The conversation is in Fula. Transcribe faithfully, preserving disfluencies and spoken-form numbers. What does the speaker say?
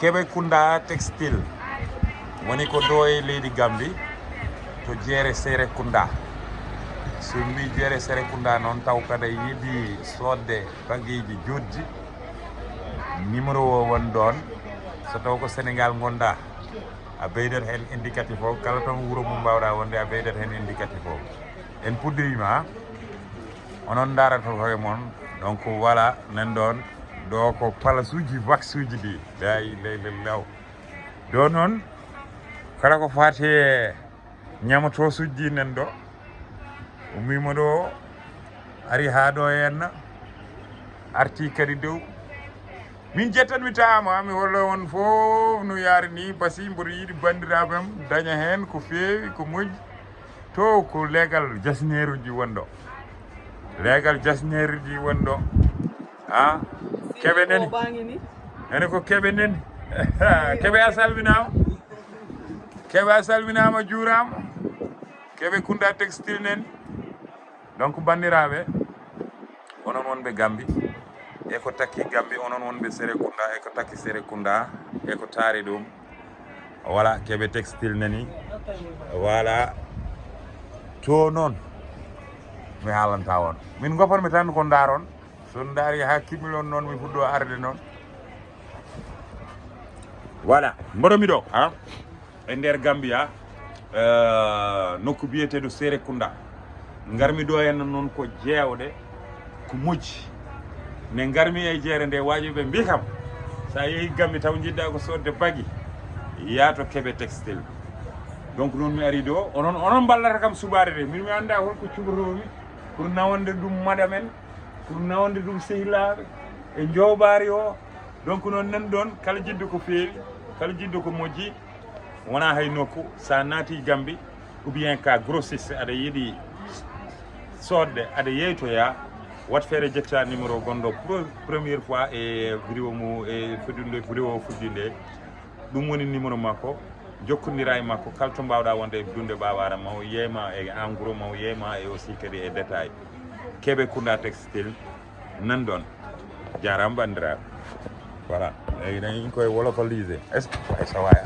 Kebe Kunda Textile woni ko ɗo e leydi Gambi, to Jeere Serekunda. So mbi Jeere Serekunda noon, taw kada yiɗi soodde bageeji joɗɗi, numéro o won ɗoon. So taw ko Sénégal ngonɗa, a ɓeydat heen indicatif o. Kala toon wuro mo mbaawɗa wonde, a ɓeydat heen indicatif o. En puɗɗiima, onon ndaarata hoore mon. Donc voilà, nan ɗoon, ɗo ko palasuuji, waxuuji ɗi. Lay, lay, lay, law. Ɗo noon, kala ko faati e ñaamotoosuuji ɗi nan ɗo, ummiima ɗo, ari haa ɗo henna, arti kadi dow. Min jettan mi taama, mi holla on fof no yaari ni, basi mboɗo yiɗi banndiraaɓe am daña heen ko feewi, ko moƴƴi. To ko leegal jasneeruuji won ɗo. Leegal jasneeruuji won ɗo. Ha? Kebe nani? Ene ko kebe nani? Kebe a salminaama. Kebe a salminaama, juuraama. Kebe Kunda Textile nani. Donc, banndiraaɓe, onon wonɓe Gambi, e ko takki Gambi, onon wonɓe Serekunda, e ko takki Serekunda, e ko taari ɗum. Voilà, Kebe Textile nani. Voilà. To noon, mi haalanta on. Min goppan mi tan ko ndaaron. So ndaari haa kimmilon noon, mi fuɗɗo arde noon. Voilà, mboɗo mi ɗo, ha? E nder Gambia, eh, nokku biyeteeɗo Serekunda. Ngarmi ɗo henna noon ko jeewɗe, ko moƴƴi. Nde ngarmi e jeere nde, waajooɓe mbi kam, so a yehi Gambi taw njiɗɗa ko soodde bagi, yaa to Kebe Textile. Donc noon mi ari ɗo, onon, onon mballata kam subaade de. Min mi annda holko cuɓotoomi pour nawande ɗum madame en, pour nawande ɗum sehilaaɓe e joobaari o. Donc noon nan ɗoon, kala jiɗɗo ko feewi, kala jiɗɗo ko moƴƴi, wona hay nokku, sa naati Gambi, ou bien ka grossiste, aɗa yiɗi soodde, aɗa yeytoya, wat feere jetta numéro gonɗo pro-, première fois e vidéo mu, e fuɗɗinde, vidéo fuɗɗinde. Ɗum woni numéro makko, jokkondira e makko, kala to mbawɗa wonde e dunde Baba Adama, o yeeyma e en gros, ma o yeeyma e aussi kadi e détail. Kebe Kunda Textile, nan ɗoon. Jaaraama banndiraaɓe. Voilà. Eyi, ɗen koye wolofalisé. Est-ce que, ay, sa waay.